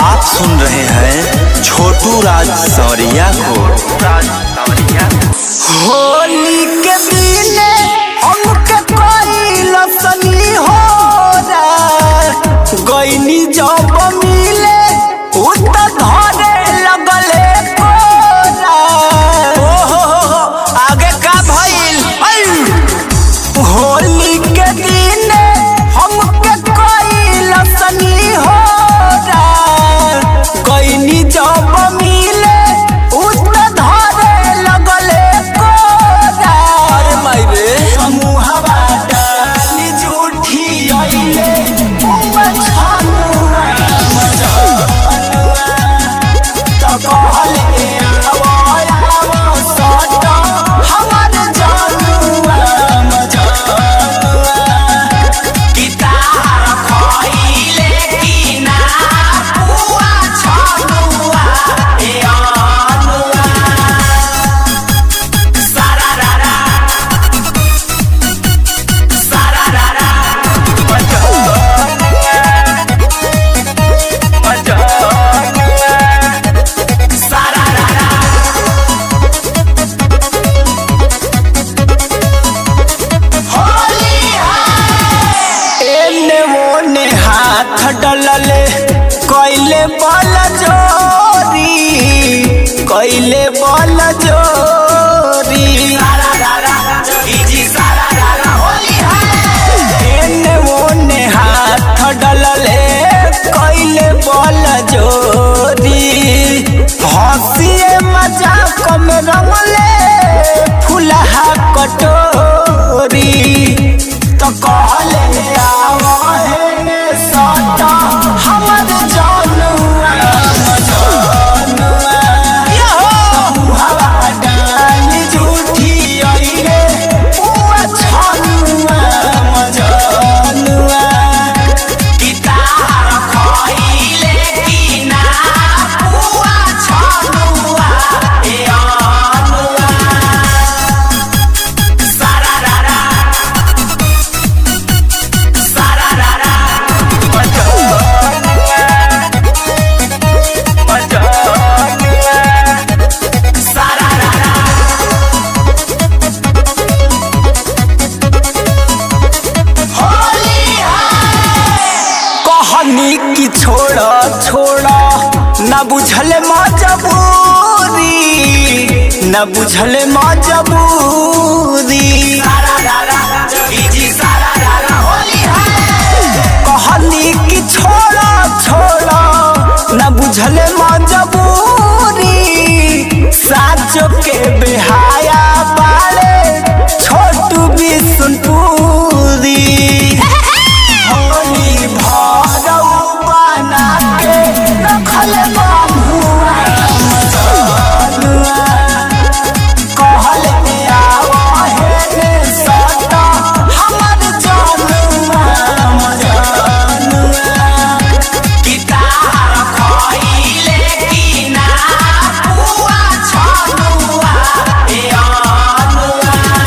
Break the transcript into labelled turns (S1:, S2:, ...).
S1: आप सुन रहे हैं छोटू राज सौरिया को।
S2: होली के दिन हमके कोई लसनी हो गईनी जब मिले उ त धरे लगले कोरा।
S1: ओ हो, आगे का भइल?
S2: होली के दिन हमके कोई लसनी हो गईनी जब मिले उ त धरे लगले कोरा।
S1: अरे माई रे,
S2: समूहवा डाली झूठी अइले छनुआ मजनुआ त कहले आवो आवो सट हमर जनुआ मजनुआ।
S1: कितार खइले कि ना पुआ छनुआ ए अनुआ। सारा रा रा, सारा रा रा। सारा रा रा।
S2: एने ओने हाथ डलले कैले बल जोरी, कैले बल जोरी।
S1: सारा रा रा, जोगी सारा रा रा, होली है।
S2: एने ओने हाथ डलले कैले बल जोरी, हंसिए मजाक में रंगले फुलहा कटोरी। तो कहले आवो हे सटा हमर जनुआ मजनुआ। हवा डाली झूठी अइले पुआ छनुआ मजनुआ।
S1: कितार खइले कि ना पुआ छनुआ ए अनुआ। सारा रा रा, सारा रा रा। सारा रा रा।
S2: कहनी की छोड़ा छोड़ा न बुझल मजबूरी, न बुझल मजबूरी।